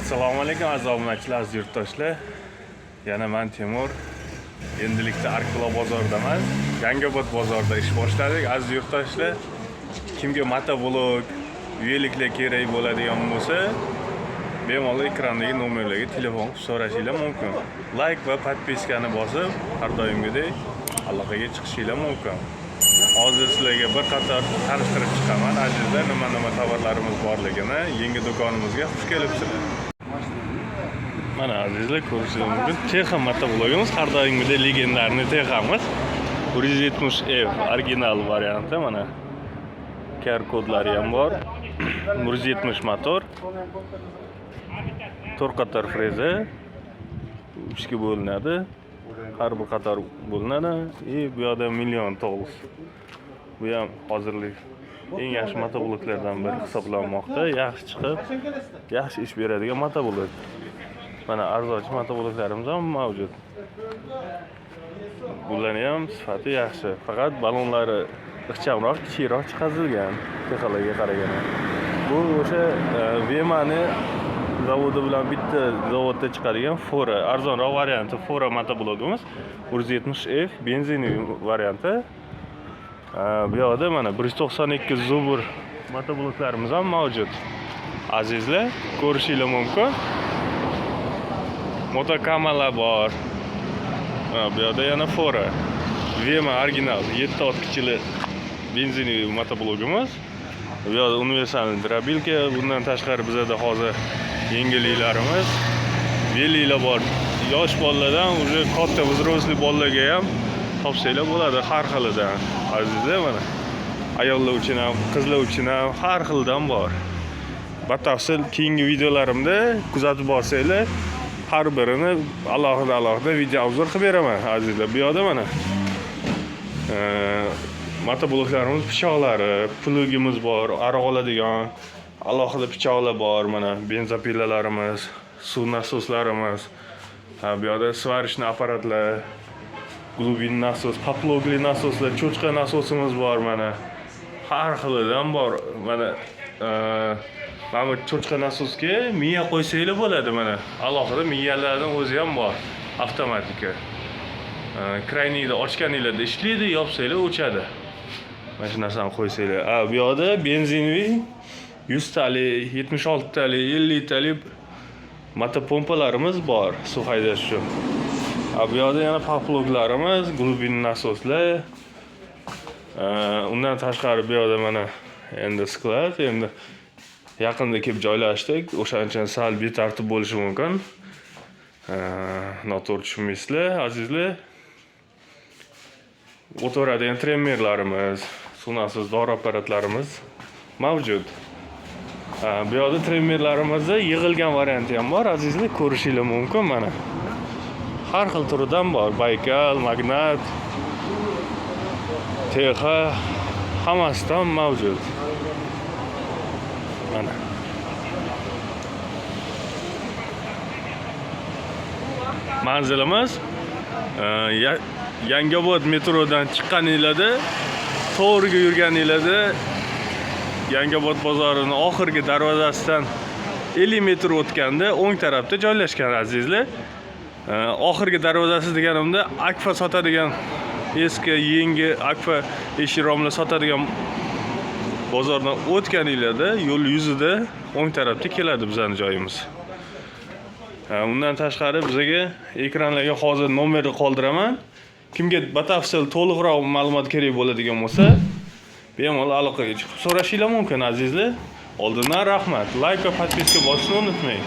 Assalomu alaykum, aziz obunachilar, aziz yurtdoshlar. Yana man Temur. Endilikda Arkulo bozoridaman. Yangiobod bozorida ish boshladik. Aziz yurtdoshlar, kimga motoblok, велик lar kerak bo'ladigan bo'lsa, bemalol ekrandagi nomerlarga telefon qilib so'rashinglar mumkin. Like va подписка ni bosib, har doimgidek aloqaga chiqishinglar mumkin. Hozir sizlarga bir qator tanishtirib chiqaman, azizlar, nima nima tovarlarimiz borligini. Yangi do'konimizga xush kelibsizlar. Mana, azizlar, ko'rishingiz mumkin. Texa motoblogimiz har doimgidek легендарный Texamiz. 170 F original varianti mana. QR kodlari ham bor. 170 motor. To'rt qator freza. Uchga bo'linadi. Har bir qator bo'linadi. И bu yoqda million to'g'riz. Bu ham hozirlik eng yaxshi motobloklardan biri hisoblanmoqda. Yaxshi chiqib, yaxshi ish beradigan motoblok. Mana, arzonchi motobloklarimiz ham mavjud. Bularni ham sifati yaxshi. Faqat balonlari ixchamroq, kichikroq chiqazilgan Texalarga qaraganda. Bu o'sha Vemani zavodi bilan bitta zavodda chiqadigan Fora, arzonroq varianti Fora motoblogimiz 170 F benzinli varianti. Bu yoqda mana 192 Zubr motobloklarimiz ham mavjud. Azizlar, ko'rishinglar mumkin. Motokamalar bor. Ha, bu yoqda yana Fora. Vema original 7 otqichli benzinli motoblogimiz. Bu yoqda универсал дробилка, bundan tashqari bizada hozir yengilliklarimiz, велик lar bor. Yosh bolalardan уже katta взрослый bolalarga ham topsanglar bo'ladi har xilidan. Azizlar, mana ayollar uchun ham, qizlar uchun ham har xildan bor. Batafsil keyingi videolarimda kuzatib borsanglar, har birini alohida alohida video обзор qilib beraman, azizlar. Bu yoqda mana motobloklarimiz pichoqlari, плуг imiz bor, ariq oladigan alohida pichoqlar bor, mana бензопила larimiz, suv nasoslarimiz. Ha, bu yoqda сварочный apparatlar, глубин nasos, поплавковый nasoslar, cho'chqa nasosimiz bor mana. Har xilidan bor. Mana mana bu cho'chqa nasosga miya qo'ysanglar bo'ladi mana. Alohida miyalarning o'zi ham bor. Avtomatika. Крайник ni ochganinglarda ishlaydi, yopsanglar o'chadi. Mana shu narsani qo'ysanglar. A, bu yoqda benzinli 100 talik, 76 talik, 50 talik motopompalarimiz bor suv haydash uchun. A, bu yoqda yana поплавок larimiz, глубин nasoslar. Undan tashqari bu yoqda mana endi склад, endi yaqinda kelib joylashdik. O'shaning uchun sal betartib bo'lishi mumkin. Noto'g'ri tushunmaysizlar, azizlar. O'tiradigan trimmerlarimiz, suv nasos, dori apparatlarimiz mavjud. Ha, bu yoqda trimmerlarimizni yig'ilgan varianti ham bor, azizlar, ko'rishinglar mumkin mana. Har xil turidan bor. Baykal, Magnat, Texa hammasidan mavjud. Mana. Manzilimiz Yangiobod metrodan chiqqaninglarda, to'g'riga yurganinglarda Yangiobod bozorining oxirgi darvozasidan 50 metr o'tganda o'ng tarafda joylashgan, azizlar. Oxirgi darvozasi deganimda Akfa sotadigan, eski, yangi Akfa eshik romlar sotadigan bozordan o'tganinglarda yo'l yuzida o'ng tarafda keladi bizning joyimiz. Ha, undan tashqari bizaga ekranlarga hozir nomerni qoldiraman. Kimga batafsil to'liqroq ma'lumot kerak bo'ladigan bo'lsa, bemalol aloqaga chiqib so'rashinglar mumkin, azizlar. Oldindan rahmat. Like va подписка bosishni unutmang.